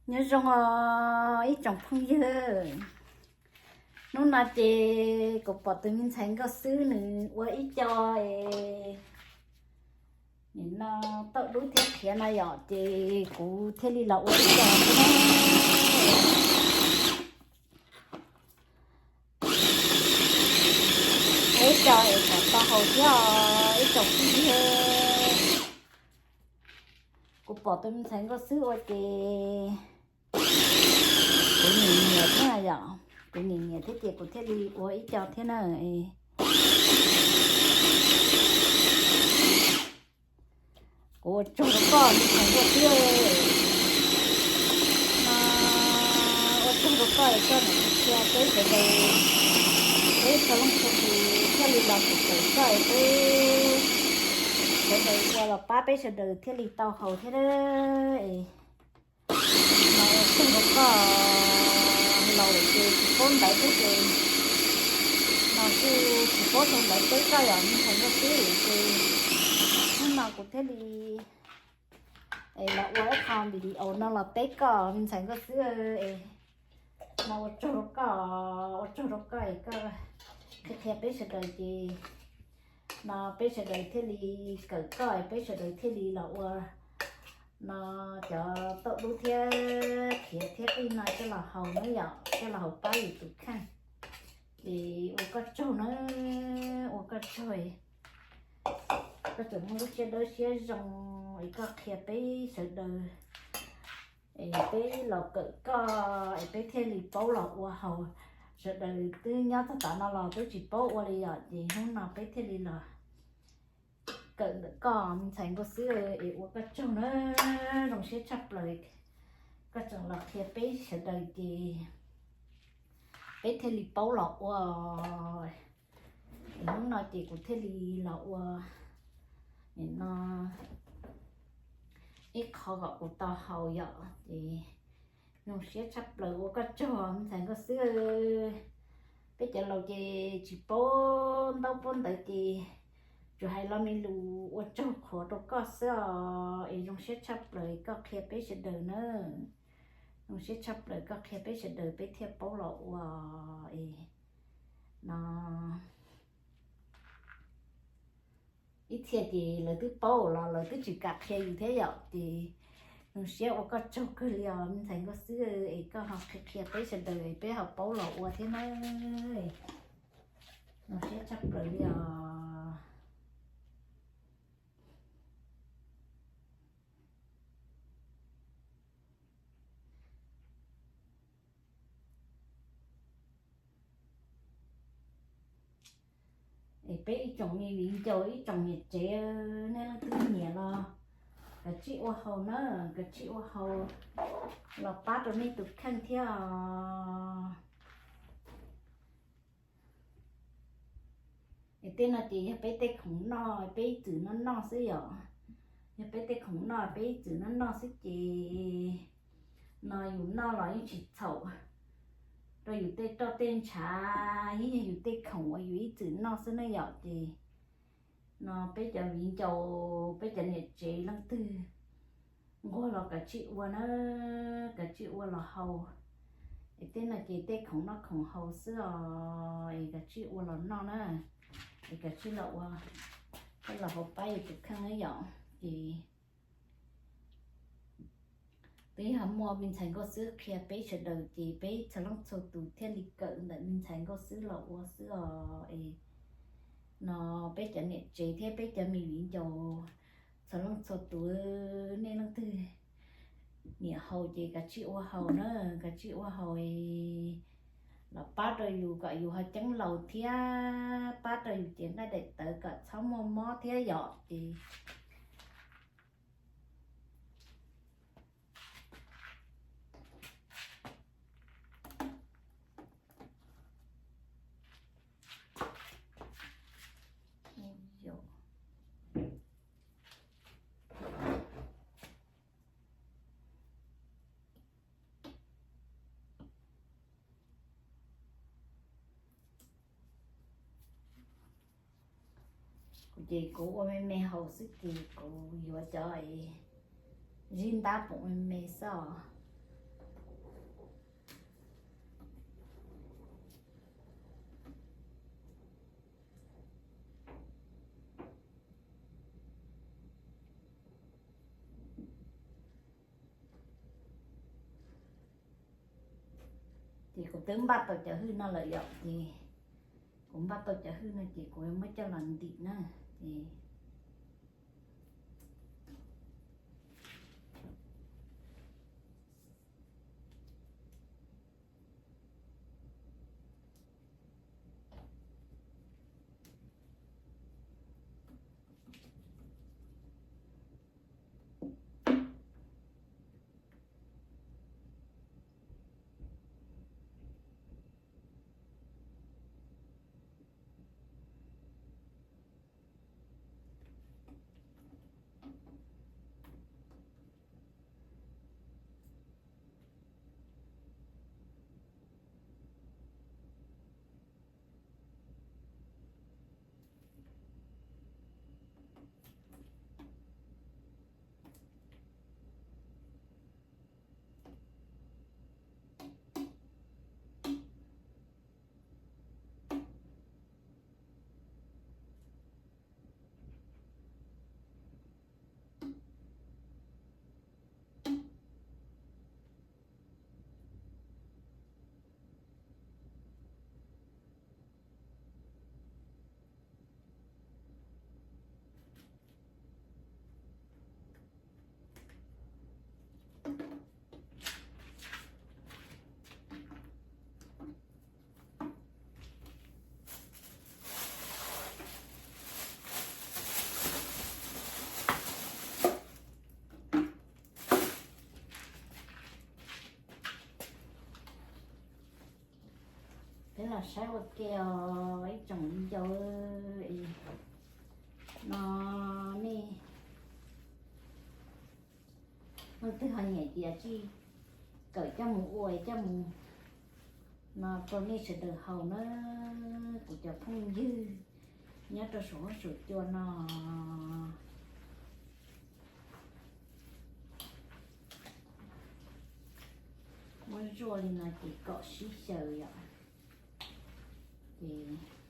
Nyob zoo os ib tsoom phooj ywg, hnub no ces kuv pom tus me ntxhais nkauj xwb nws ua ib co es nim no tauj dub thiab qhiav no yom, ces kuv thiaj li los ua ib co thiab. Ua ib co es kom tau haus thiab os ib tsoom phooj ywg. Kuv pom tus me ntxhais nkauj xwb ua ces kuv nim nyiam thiab yom, kuv nim nyiam thiab ces kuv thiaj li ua ib co thiab na. Kuv ua tsaug rau koj me ntxhais nkauj xwb. No ua tsaug rau koj es koj niam qhia peb sawv daws, peb txhua leej txhua tus thiaj li los sib kawm koj es peb sawv daws ua los pab peb sawv daws thiaj li tau haus thiab. No ua tsaug rau koj, laus lawm ces tsis paub ntawv thiab ces no kuj tsis paub tau ntawv teb koj yom me ntxhais nkauj xwb ces hnub no kuv thiaj li es los ua ib qho video no los teb koj me ntxhais nkauj xwb. No ua tsaug rau koj, ua tsaug rau koj es koj qhia qhia peb sawv daws ces no peb sawv daws thiaj li kawm koj es peb sawv daws thiaj li los ua no cov tauj dub thiab qhiav thiab qij no coj los haus na yom, coj los haus pab yus tus kheej. Ces ua koj tsaug na, ua koj tsaug, koj tseem muaj lub siab dawb siab zoo es koj qhia peb sawv daws es peb los kawm koj es peb thiaj li paub los ua haus. Sawv daws twb nyob txog tav no los twb tsis paub ua li yom, ces hnub no peb thiaj li los kawm ntawm koj me ntxhais nkauj xwb es ua koj tsaug na, zoo siab tshaj plaws koj tseem los qhia peb sawv daws ces peb thiaj li paub los ua. Es hnub no ces kuv thiaj li los ua nim no ib qho kom kuv tau haus yom, ces zoo siab tshaj plaws ua koj tsaug me ntxhais nkauj xwb. Peb cov laus ces tsis paub ntaub paub ntawv ces tsuas hais lo me lus ua tsaug qhuav rau koj xwb os, es zoo siab tshaj plaws koj qhia peb sawv daws na. Zoo siab tshaj plaws koj qhia peb sawv daws peb thiaj paub los ua es no. Ib txhia ces lawv twb paub los lawv twb tsis kam qhia yus thiab yom, ces zoo siab ua koj tsaug kawg li os me ntxhais nkauj xwb es koj ho qhia qhia peb sawv daws es peb ho paub los ua thiab na. Zoo siab tshaj plaws li os. Es peb ib tsoom me viv ncaus ib tsoom niam tsev, nej leej twg nyiam los kav tsij ua haus na, kav tsij ua haus los pab rau nej tus kheej thiab os. Es tej no ces yog peb tej khoom noj, peb ib txwm noj noj xwb yom. Yog peb tej khoom noj, peb ib txwm noj noj xwb ces no yus noj los yeej tsis txhaum rau yus tej roj tej ntshav, yeej yog yus tej khoom uas yus ib txwm noj xwb na yom. Ces no peb cov viv ncaus, peb cov niam tsev leej twg nquag los kav tsij ua na, kav tsij ua los haus. Es tej no ces tej khoom noj khoom haus xwb os, es kav tsij ua los noj na, es kav tsij los ua, los haus pab yus tus kheej na yom. Ces twb yog muaj me ntxhais nkauj xwb qhia peb sawv daws ces peb txhua leej txhua tus thiaj li kawm ntawm me ntxhais nkauj xwb los ua xwb os. Es no peb cov niam tsev thiab peb cov me viv ncaus txhua leej txhua tus, nej leej twg nyiam haus ces kav tsij ua haus na, kav tsij ua haus los pab rau yus kom yus ho ceeb laus thiab pab rau yus cev nqaij daim tawv kom txhob muaj mob thiab yom. Ces Kuv ces kuv ua me me haus xwb ces kuv yuav cov zib ntab poom me me xwb os. Ces kuv twb npaj tau cov hwj no lawm yom, ces kuv npaj tau cov hwj no ces kuv muab coj los ntim na. Ces Peb los saib ua ke os ib tsoom viv ncaus no, nej leej twg ho nyiam ces tsij kawm coj mus ua coj mus no rau nej sawv daws haus na, kuv cov phooj ywg nyob rau saum huab saum cua no. Muab zuaj li no ces kom sib xyaw yom. Ces